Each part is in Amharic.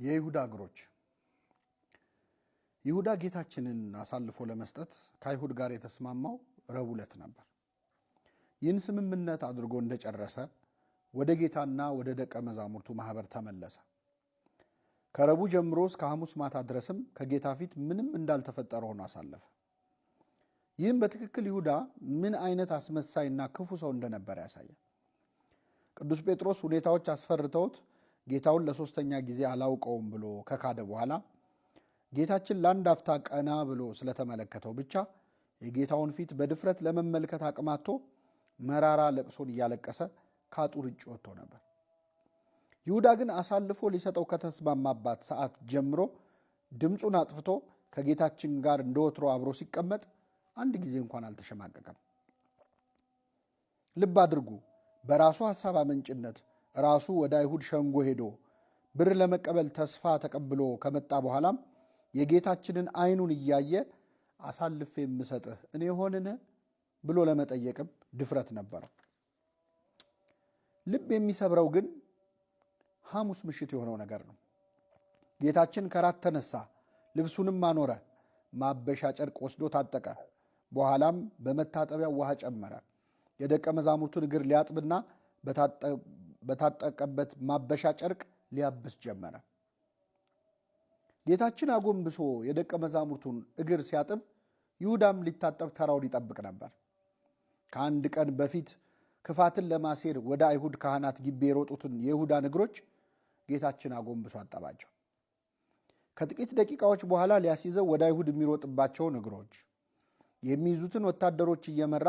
የይሁዳ እግሮች። ይሁዳ ጌታችንን አሳልፎ ለመስጠት ከአይሁድ ጋር የተስማማው ረቡዕ ዕለት ነበር። ይህን ስምምነት አድርጎ እንደጨረሰ ወደ ጌታና ወደ ደቀ መዛሙርቱ ማኅበር ተመለሰ። ከረቡዕ ጀምሮ እስከ ሐሙስ ማታ ድረስም ከጌታ ፊት ምንም እንዳልተፈጠረ ሆኖ አሳለፈ። ይህም በትክክል ይሁዳ ምን አይነት አስመሳይና ክፉ ሰው እንደነበረ ያሳያል። ቅዱስ ጴጥሮስ ሁኔታዎች አስፈርተውት ጌታውን ለሦስተኛ ጊዜ አላውቀውም ብሎ ከካደ በኋላ ጌታችን ለአንድ አፍታ ቀና ብሎ ስለተመለከተው ብቻ የጌታውን ፊት በድፍረት ለመመልከት አቅማቶ መራራ ለቅሶን እያለቀሰ ከአጡር ውጭ ወጥቶ ነበር። ይሁዳ ግን አሳልፎ ሊሰጠው ከተስማማባት ሰዓት ጀምሮ ድምፁን አጥፍቶ ከጌታችን ጋር እንደወትሮ አብሮ ሲቀመጥ አንድ ጊዜ እንኳን አልተሸማቀቀም። ልብ አድርጉ። በራሱ ሐሳብ አመንጭነት ራሱ ወደ አይሁድ ሸንጎ ሄዶ ብር ለመቀበል ተስፋ ተቀብሎ ከመጣ በኋላም የጌታችንን ዓይኑን እያየ አሳልፌ የምሰጥህ እኔ ሆንን ብሎ ለመጠየቅም ድፍረት ነበረው። ልብ የሚሰብረው ግን ሐሙስ ምሽት የሆነው ነገር ነው። ጌታችን ከራት ተነሳ፣ ልብሱንም አኖረ፣ ማበሻ ጨርቅ ወስዶ ታጠቀ። በኋላም በመታጠቢያው ውሃ ጨመረ። የደቀ መዛሙርቱን እግር ሊያጥብና በታጠቀበት ማበሻ ጨርቅ ሊያብስ ጀመረ። ጌታችን አጎንብሶ የደቀ መዛሙርቱን እግር ሲያጥብ ይሁዳም ሊታጠብ ተራውን ይጠብቅ ነበር። ከአንድ ቀን በፊት ክፋትን ለማሴር ወደ አይሁድ ካህናት ግቢ የሮጡትን የይሁዳን እግሮች ጌታችን አጎንብሶ አጠባቸው። ከጥቂት ደቂቃዎች በኋላ ሊያስይዘው ወደ አይሁድ የሚሮጥባቸውን እግሮች የሚይዙትን ወታደሮች እየመራ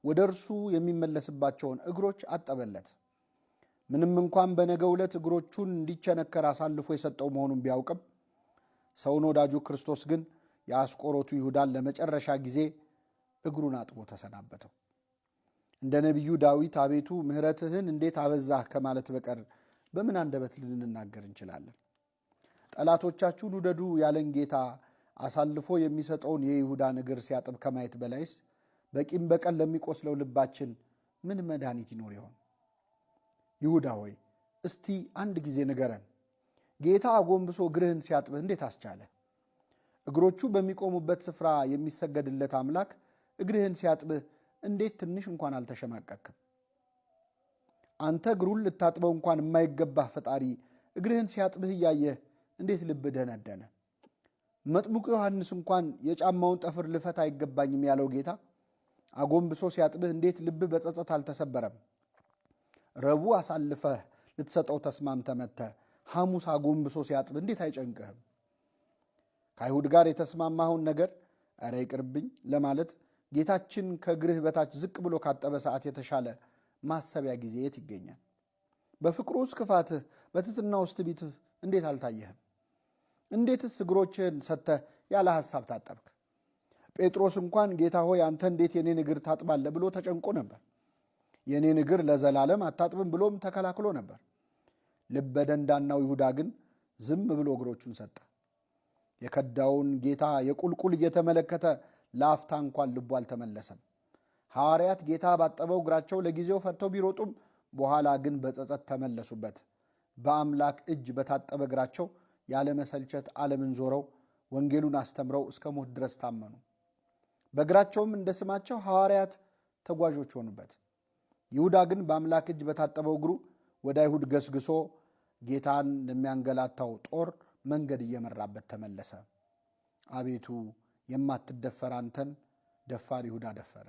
ወደ እርሱ የሚመለስባቸውን እግሮች አጠበለት። ምንም እንኳን በነገው ዕለት እግሮቹን እንዲቸነከር አሳልፎ የሰጠው መሆኑን ቢያውቅም ሰውን ወዳጁ ክርስቶስ ግን የአስቆሮቱ ይሁዳን ለመጨረሻ ጊዜ እግሩን አጥቦ ተሰናበተው። እንደ ነቢዩ ዳዊት አቤቱ ምሕረትህን እንዴት አበዛህ ከማለት በቀር በምን አንደበት ልንናገር እንችላለን? ጠላቶቻችሁን ውደዱ ያለን ጌታ አሳልፎ የሚሰጠውን የይሁዳን እግር ሲያጥብ ከማየት በላይስ በቂም በቀል ለሚቆስለው ልባችን ምን መድኃኒት ይኖር ይሆን? ይሁዳ ሆይ እስቲ አንድ ጊዜ ንገረን፣ ጌታ አጎንብሶ እግርህን ሲያጥብህ እንዴት አስቻለ? እግሮቹ በሚቆሙበት ስፍራ የሚሰገድለት አምላክ እግርህን ሲያጥብህ እንዴት ትንሽ እንኳን አልተሸማቀክም? አንተ እግሩን ልታጥበው እንኳን የማይገባህ ፈጣሪ እግርህን ሲያጥብህ እያየህ እንዴት ልብ ደነደነ? መጥምቁ ዮሐንስ እንኳን የጫማውን ጠፍር ልፈት አይገባኝም ያለው ጌታ አጎንብሶ ሲያጥብህ እንዴት ልብህ በጸጸት አልተሰበረም? ረቡዕ አሳልፈህ ልትሰጠው ተስማምተህ መጥተህ ሐሙስ አጎንብሶ ሲያጥብህ እንዴት አይጨንቅህም? ከአይሁድ ጋር የተስማማኸውን ነገር ኧረ ይቅርብኝ ለማለት ጌታችን ከእግርህ በታች ዝቅ ብሎ ካጠበ ሰዓት የተሻለ ማሰቢያ ጊዜ የት ይገኛል? በፍቅሩ ውስጥ ክፋትህ፣ በትሕትና ውስጥ ትዕቢትህ እንዴት አልታየህም? እንዴትስ እግሮችህን ሰጥተህ ያለ ሐሳብ ታጠብክ? ጴጥሮስ እንኳን ጌታ ሆይ አንተ እንዴት የኔን እግር ታጥባለህ ብሎ ተጨንቆ ነበር። የኔን እግር ለዘላለም አታጥብም ብሎም ተከላክሎ ነበር። ልበ ደንዳናው ይሁዳ ግን ዝም ብሎ እግሮቹን ሰጠ። የከዳውን ጌታ የቁልቁል እየተመለከተ ለአፍታ እንኳን ልቡ አልተመለሰም። ሐዋርያት ጌታ ባጠበው እግራቸው ለጊዜው ፈርተው ቢሮጡም በኋላ ግን በጸጸት ተመለሱበት። በአምላክ እጅ በታጠበ እግራቸው ያለመሰልቸት ዓለምን ዞረው ወንጌሉን አስተምረው እስከ ሞት ድረስ ታመኑ። በእግራቸውም እንደ ስማቸው ሐዋርያት ተጓዦች ሆኑበት። ይሁዳ ግን በአምላክ እጅ በታጠበው እግሩ ወደ አይሁድ ገስግሶ ጌታን ለሚያንገላታው ጦር መንገድ እየመራበት ተመለሰ። አቤቱ የማትደፈር አንተን ደፋር ይሁዳ ደፈረ።